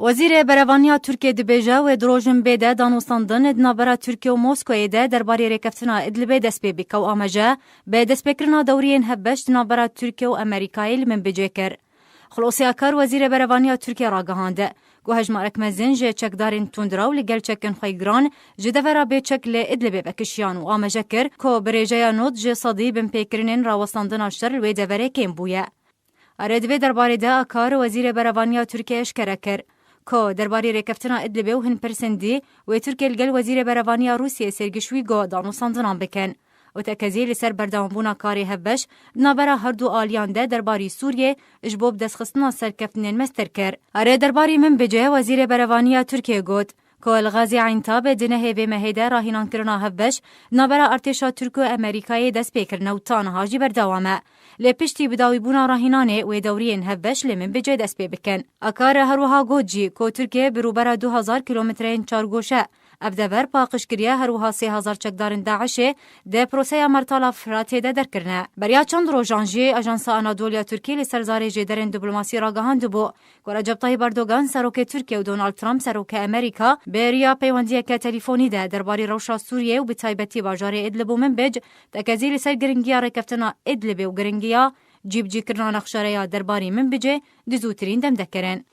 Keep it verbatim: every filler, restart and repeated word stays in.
Wezîrê Berevaniya Tirkiyê dibêje, wê di rojin bê de danûstandin di navbera Tirkiye û Moskoyê de derbarê rêkeftina Idlibê dest pê bike û amaje bi destpêkirina dewriyên hevbeş di navbera Tirkiye û Amerîkayê li Minbicê kir. Xulosî Akar, Wezîrê Berevaniya Tirkiye ragihand ku hejmarek mezin ji çekdarên tundrew li gel çekên xwe giran ji devera bêçek li Idlibê vekişiyan û amaje kir ku bi rêjeya nod ji sedî binpêkirinên rawestandina şer li wê deverê kêm bûye. Erê, di vê derbarê de Akar, Wezîrê Berevaniya Tirkiye eşkere kir ku derbarê rêkeftina Idlibê û hin pirsên dî wê Tirkiye li gel Wezîrê Berevaniya Rûsiyê Sergî Şwîgo danûstandinan bikin û tekezî li ser berdewambûna karê hevbeş di navbera her du aliyan de derbarî Sûriyê ji bo bidestxistina serkeftinên mestir kir. Erê, derbarî Minbicê Wezîrê Berevaniya Tirkiye got ku li Gazî Eyntabê di nehê vê mehê de rahînankirina hevbeş di navbera artêşa Tirk û Amerîkayê dest pê kirine û ta niha jî berdewam e. Lê piştî bidawîbûna rahînanê wê dewriyên hevbeş li Minbicê dest pê bikin. Akar her wiha got jî ku Tirkiye bi rûbera du hezar kîlometreyên çargoşe ev dever paqij kiriye, her wiha sê hezar çekdarên DAIŞê di proseya Mertala Firatê de derkirine. Beriya çend rojan jî Ajansa Anadoluya Tirkî li ser zarê jêderên diplomasî ragihandibû ku Recep Tayyip Erdogan, serokê Tirkiye, û Donald Trump, serokê Amerîka, bi riya peywendiyeke telîfonî de derbarê rewşa Sûriyê û bi taybetî bajarê Idlib û Minbic tekezî li ser giringiya rêkeftina Idlibê û giringiya cîbicîkirina nexşareya derbarî Minbicê di zûtirîn dem de kirin.